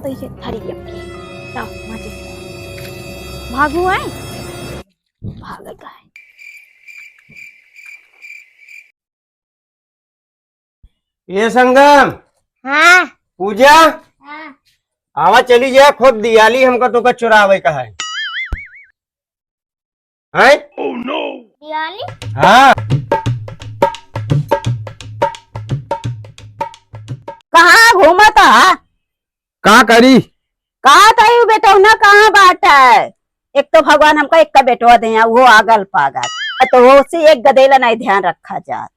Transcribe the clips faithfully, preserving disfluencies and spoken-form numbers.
कैसे धरी अब की? लाओ, माचिस। भागू आए? भागे का है? ए संगम। हाँ। पूजा। हाँ। आवा चली जा, खूब दियाली हमका तोका चुरावे का है। हैं? दियाली? हाँ। कहाँ घूमत ह? का करी? का तई बेटौना कहाँ बाटे? एक तो भगवान हमका एक का बेटवा दे, वो आगल पागल। आ तो वो से एक गदेला नहीं ध्यान रखा जात।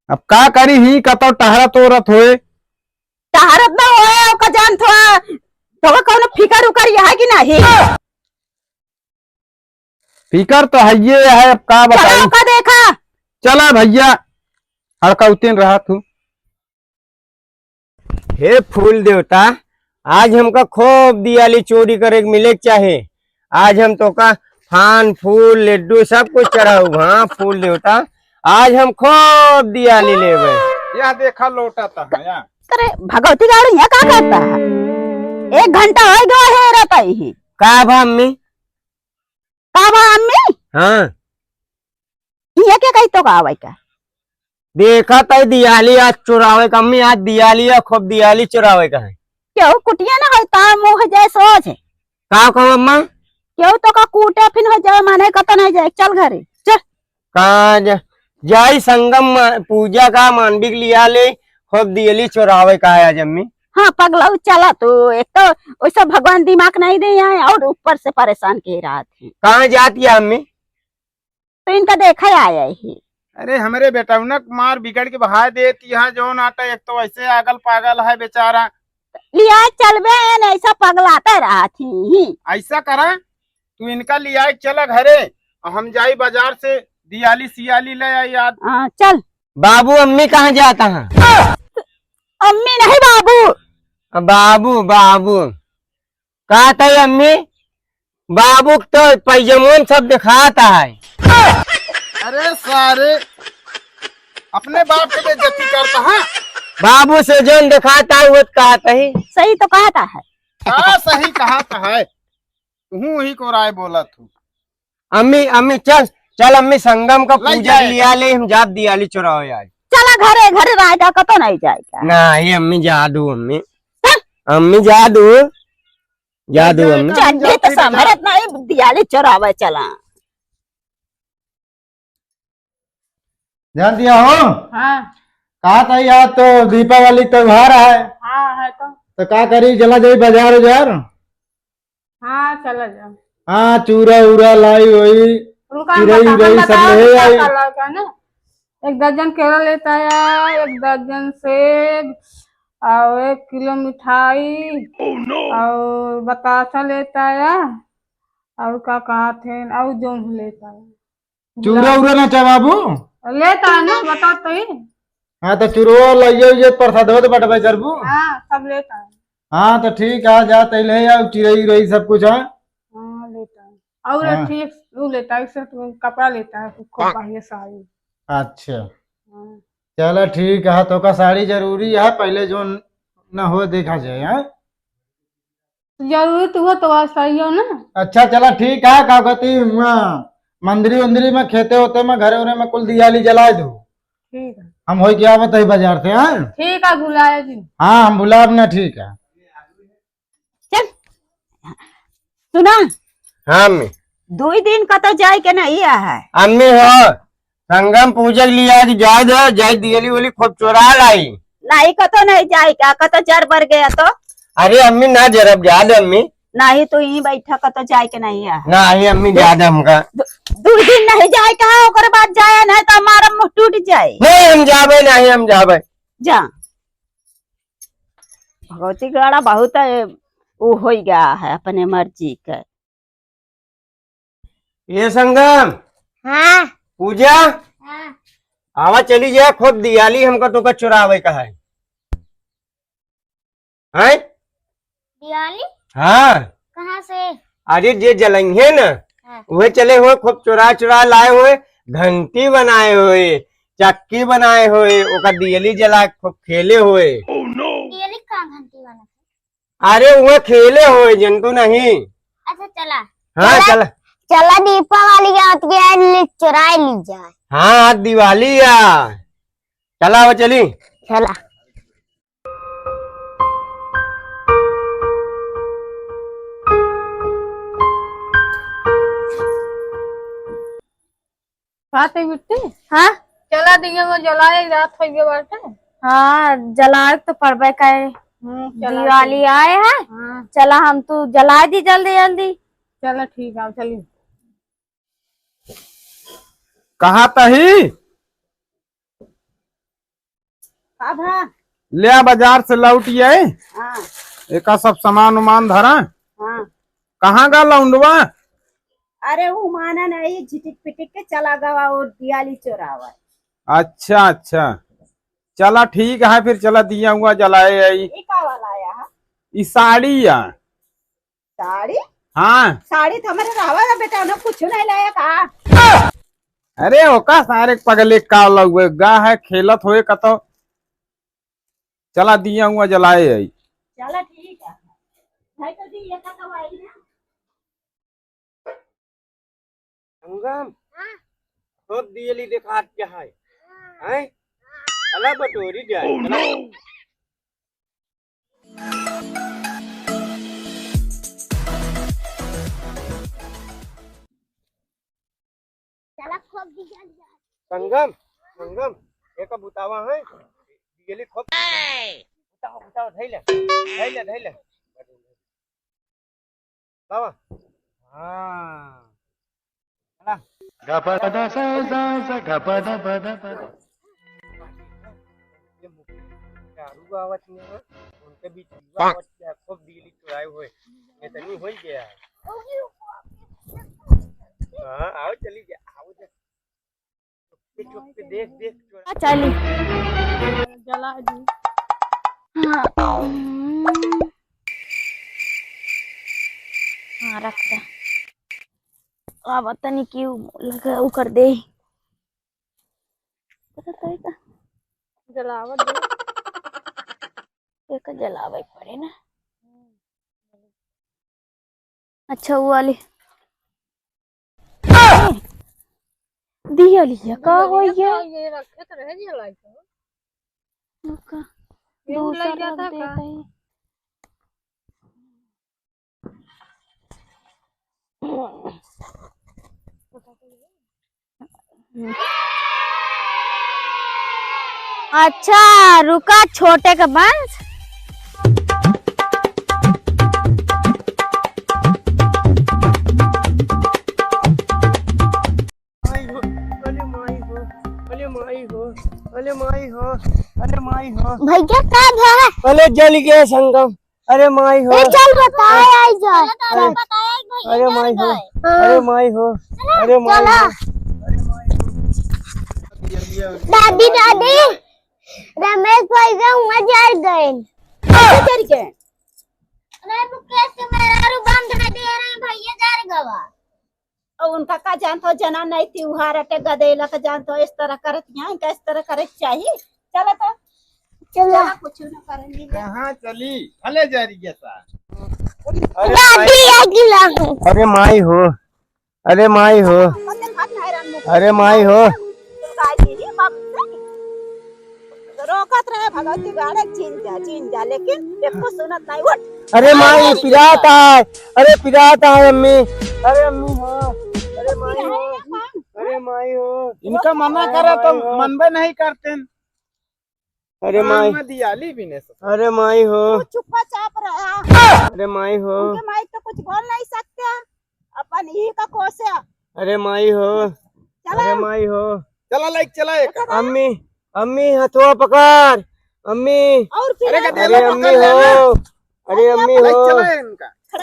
अब का करी ही, कतौ टहरत ओरत होए। टहरत ना होए, ओका जान थोड़ा, तोका कौनो फिकर उकर यहाँ की नहीं? फिकर तो हइये है, अब का चला बताई। ओका देखा। चला भइया, हड़कौतिन रहा तू। हे फूल देवता, आज हमका खूब दियाली चोरी करे के मिले के चाहे। आज हम तोका फान, फूल, लड्डू सब कुछ चढ़ाऊ। हाँ फूल देवता, आज हम खूब दियाली लेबे। या देखा लोटा ता है या। अरे भगवती गाड़ी यहाँ का करता है? एक घंटा हो गया है रहता ही। का बा अम्मी? का बा अम्मी? हाँ। ये क्या कही तो का आवे का? देखा तई दियाली आज चुरावे का अम्मी, आज दियाली है, खूब दियाली चुरावे का है। क्यों कुटिया ना है ता मुँह जाए सोच है। का कहो अम्मा? क्यों तो का कूटे फिन हो जाए माने का तो नहीं जाए, चल घरे चल। का ज-, जाई संगम मा-, पूजा का मानवी के लिया ले, खूब दियाली चुरावे का है आज अम्मी। हाँ पगला चला तू, एक तो वैसा भगवान दिमाग नहीं दे यहाँ और ऊपर से परेशान के रात है। कहाँ जाती है अम्मी? तो इनका देखा आया ही। अरे हमरे बेटौना के मार बिगड़ के बहाय देत यहाँ जौन आटा, एक तो ऐसे आगल पागल है बेचारा। लिया चलबे न ऐसा पगलाते रहत ही। ऐसा करा, तू इनका लिया चला घरे, और हम जाई बाजार से दियाली सियाली ले आई याद। हाँ चल। बाबू अम्मी कहाँ जाता है? अम्मी नहीं बाबू। बाबू बाबू। का तई अम्मी? बाबू के तो पैजमोन सब दिखाता है। अरे सारे, अपने बाप के बेइज्जती करता है। बाबू से जौन दिखाता है वो तो कहता ही। सही तो कहता है। हाँ सही कहता है, तू वही को राय बोला तू। अम्मी अम्मी चल, चल अम्मी संगम का पूजा लिया ले, हम जात दियाली चुरावे आज। चला घरे, घरे राय डाका तो नहीं जाएगा। नहीं अम्मी जा दू अम्मी। चल। अम्मी जा दू। जा दो अम्मी। चंडी तो संभरत नहीं, दियाली चोरावे चला। जान दिया हो? हाँ। कहा था यार, तो दीपावली त्योहार है। हाँ, है तो। तो का करी, चला जाई बाजार उजार? हाँ, चला जाओ। हाँ, चूरा उरा लाई होई, रुका, हम चिरई बता-, उरई हम सब बताओ ले कि क्या आई। क्या लाओ, क्या ना? एक दर्जन केला लेता आया, एक दर्जन सेब, और एक किलो मिठाई, और बतासा लेता आया, और का कहत हैं, और जौन लेता आया। चूरा उरा ना चाहे बाबू? लेता है ना, बता तो ही। हाँ, तो चूरो लाइए, ये प्रसाद हो तो बटबे करबू। हाँ, सब लेता है। हाँ, तो ठीक है, जा तैले या चिरई उरई सब कुछ है। हाँ, लेता है। और हाँ। ठीक, वो लेता है, एक set कपड़ा लेता है, खूब हाँ। बढ़िया साड़ी। अच्छा। हाँ। चला ठीक है, तो का साड़ी जरूरी है, पहले जो न हो देखा जाए, हाँ? जरूरी तो हो तो आज साड़ियों ना। अच्छा, चला ठीक है, का कहती, वहाँ मंदिरी उंदिरी में, खेते होते में, घरे उरे में कुल दियाली जला दो। ठीक है। हम होई के आवत ही बाजार से, हाँ? ठीक है, भुलाए जी। हाँ, हम भुलाब ना, ठीक है। चल। सुना। हाँ, अम्मी। दुई दिन कतो जाए के नहीं है। अम्मी हो, संगम पूजा के लिए आज जाए दे, जाए दियली वली खूब चोरा लाई। नहीं, कतो नहीं जाए का, कतो जर बर गया तो। अरे अम्मी ना जरब, जा दे अम्मी। नहीं, तू यहीं बैठा, कतो जाए के नहीं है। नहीं अम्मी, जा दे हमका। दु-, दुई दिन नहीं जाए का, ओकर बाद जाए, नहीं तो हमारा मुंह टूट जाए। नहीं, हम जाबे, नहीं, हम जाबे। जा। भगवती गड़ा बहुत, ए, उ होइ गया है अपने मर्जी के। ए संगम। हाँ। पूजा। हाँ। आवा चली जा, खूब दियाली हमका तोका चुरावे का है। हैं? दियाली? हाँ। कहाँ से? अरे जे जलइहे ना, हाँ। उहे चले हुए, खूब चुरा चुरा लाए हुए, घंटी बनाए हुए, चक्की बनाए हुए, ओका दियली जला के खूब खेले हुए। दियली का घंटी बना? अरे, वो खेले होए, जनतू नहीं। अच्छा, चला। हाँ, चला। चला। चला, दीपावली आवत के, आज ले चुराए ली जाए। हाँ, दिवाली आ। चला, वो चली। चला। बात है बिट्टी? हाँ? चला दिया वो जलाए, रात हो गया बाटे। हाँ, जलाए तो पड़बे करे। हम्म, चला दिवाली ठीक। आए है। हाँ। चला हम तू जलाए दी जल्दी जल्दी। चला ठीक है, चली। कहाँ तही? का भा? ले आ, बाजार से लौट आए। हाँ। एका सब सामान उमान धरा। हाँ। कहाँ गा लौंडवा? अरे, वो माना नहीं, झिटिक पिटिक के चला गवा और दियाली चोरावा। अच्छा, अच्छा, चला ठीक है, फिर चला दिया हुआ जलाए आई। ये का वाला आया है? ई साड़ी या। साड़ी? हाँ। साड़ी तो हमारे रहवा है बेटा, उन्हें कुछ नहीं लाया का? अरे ओका सारे पगले का लउए गा है, खेलत होए कतो। चला दिया हुआ जलाए आई। चला ठीक है। भाई तो जी ये का तो आई ना। संगम, हाँ। सब दियली देखात के है। हाँ। हैं? चला बटोरी जाए। Oh, चला। No! चला खूब दिया जाए। संगम, संगम, एक बुतावा है, दियली खूब। बुतावा, बुतावा, धइले, धइले, धइले। बाबा। हाँ। चला। गपदा सा सा सा गपदा पदा पदा। ये मुखिया दारू आवत नहीं है, उनके बीच युवा आवत क्या खूब दियली चुराए हुए। ये तो नहीं हो ही गया है। हाँ, आओ चली जा, आओ जा। चुप के देख, देख, चोरा। चली। जला दी। हाँ। हाँ, रख दे। अब तनी क्यों लगा, उ कर दे। पता तो है का? जलावत दे। एक जलावे पड़े ना। अच्छा, वो वाली। दिया लिया, का हो ये? ये रखे तो रहे दिया लाई तो। का? ये दूसरा लग जाता रख का? देता ही। अच्छा, रुका, छोटे के बंस। माई हो, अरे माई हो, अरे माई हो, अरे माई हो, अरे माई हो। भैया, का भा? अरे जल गया संगम। अरे माई हो। ए, चल बताए आई जाए। अरे, अरे माई हो। हाँ। अरे माई हो। अरे माई हो। दादी, दादी, रमेश भैया हुआ जर गए। कैसे जर गए? अरे मुकेश के मेहरारू बंद है, दे रहे हैं, भैया जर गवा। और उनका का जानत हो, जना नहीं थी, उहार अटे गदेला का जानत हो, इस तरह करत यहाँ, इनका इस तरह करे के चाहिए। चलो तो। चलो। चलो, कुछ ना करेंगे। कहाँ चली? भले जा रही है सा। अरे दादी, माई। आ गिला है। अरे माई हो, अरे माई हो, अरे माई हो। रोकत रहे भगवती गाड़े, "चीन जा, चीन जा," लेकिन एको सुनत नहीं। उठ। अरे माई, पिरात आय, अरे पिरात आय अम्मी, अरे अम्मी हो, अरे माई हो, अरे माई हो। इनका मना करे तो मनबे नहीं करते। अरे माई। दियाली भी नहीं। अरे माई हो। तू चुप्पा चाप रहा। अरे माई हो। उनके माई तो कुछ बोल नहीं सकते। अपन यही का कोसे। अरे माई हो। चला। अरे माई हो। चला लाइक चला एक। अम्मी, अम्मी हथवा पकड़। अम्मी। और फिर अरे अम्मी हो। अरे अम्मी हो।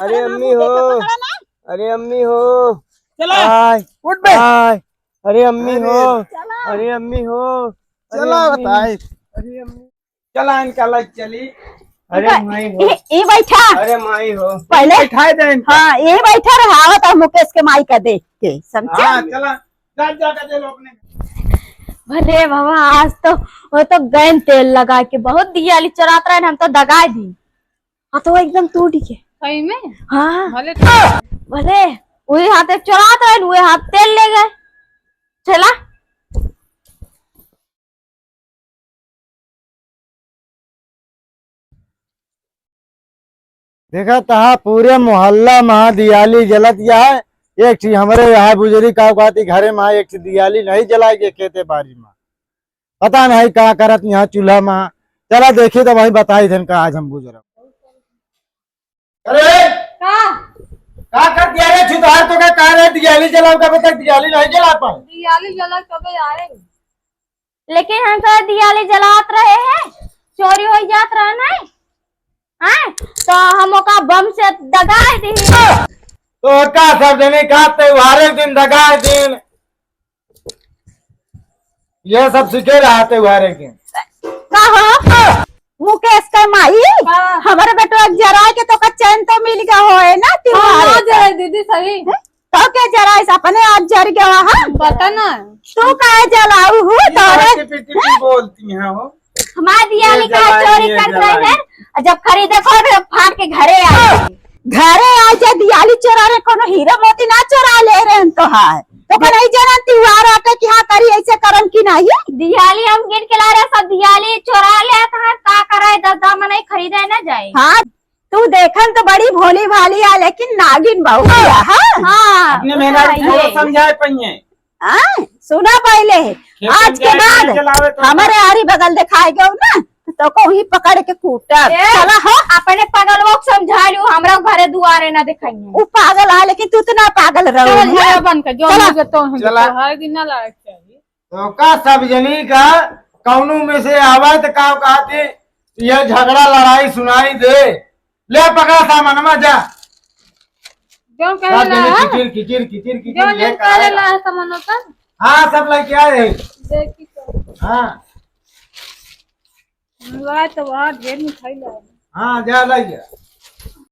अरे अम्मी हो। अरे अम्मी हो। चला। आय, उठ बे। आय। अरे अम्मी हो। चला। अरे अम्मी हो। चला बताई। अरे अम्मी। चला इनका लग चली। अरे माई हो। ये बैठा। अरे माई हो। पहले बैठाए दे इनका। हाँ, ये बैठा रहा होता मुकेश के माई का देख के, समझे? हाँ, चला। जा, जा के दे लो अपने। अरे बाबा, आज तो वो तो गैन तेल लगा के बहुत दियाली चोरात रहे, हम तो दगा दी। हाँ, तो वो एकदम टूट गए। सही में? हाँ। भले। भले, वही हाथे चोरात रहे, वही हाथ तेल ले गए। चला। देखा तहा पूरे मोहल्ला महा दियाली जलत या है। एक ठी हमरे यहाँ बुजुर्ग का कहती घरे महा एक ठी दियाली नहीं जलाए के खेते बारी महा। पता नहीं का करत यहाँ चूल्हा महा। चला देखी तो वही बताई थन का आज हम बुजुर्ग। अरे का? का कर दिया रे छुतहार तो का, का रे दियाली जलाओ का बता दियाली नहीं जला पाए। दियाली जला कबे आए? लेकिन हम तो दियाली जलात रहे हैं, चोरी हो जात रहा नहीं, हैं? तो हम ओका बम से दगाए दी। तो का सब जने का त्योहारे दिन दगाए दिन, ये सब सीखे रहा त्योहारे दिन। का हो? मुकेश के माई, हाँ। हमारे बेटवा जराए के तो का चैन तो मिल गया होए ना हम त्योहारे ना का। जराए दीदी सही। हैं? तो के जराइस अपने आप जर गवा, हाँ? पता ना। तू काहे जलाऊ हूँ, ये तोरे? टिपी टिपी हाँ? बोलती हैं वो। हमार दियाली ये काहे जलाई, चोरी ये कर रहे जलाई। हैं? जब खरीदे को तो फाड़ के घरे आ। घरे आ जे दियाली चोरा रहे, कोनो हीरा मोती ना चोरा ले रहे हैं तो हाय। तो का नहीं जाना त्योहार आटे कि हाँ करी ऐसे करम की नहीं? दियाली हम गिन के ला रहे, सब दियाली चोरा ले तो हम का कराए, दस दाम नहीं खरीदे ना जाए। हाँ। तू देखन तो बड़ी भोली भाली आ, लेकिन नागिन बहुत है, हाँ? हाँ, अपने तो मेहरारू है। थोड़ा समझाए पइए। हाँ, सुना पहले, खेतन आज के जाए, बाद खेत चलावे तो हमारे आरी बगल दिखाए गयो ना, तो को ही पकड़ के कूटब। ए, चला हो। अपने पगलवा को समझा लू, हमरा घरे दुआरे ना दिखाइए। वो पागल आ, लेकिन तू तो ना पागल रहो, चल, हाँ? चला बन के, जो चला। मिल गए तो हम चला। हर दिन ना लड़ाई चाहिए। तो का सब जनी का कौनो में से आवे तो का कहते, ये झगड़ा लड़ाई सुनाई दे। ले पकड़ा सामानमा जा। जो सब करेला जनी है। किचिर, किचिर, किचिर, किचिर जो, जो लेके आए। करेला है सामानों का। हाँ, सब लेके आए हैं। देखी तो। हाँ। मंगवाए तो वहाँ ढेर मिठाई लाए। हाँ, जा लाई जा।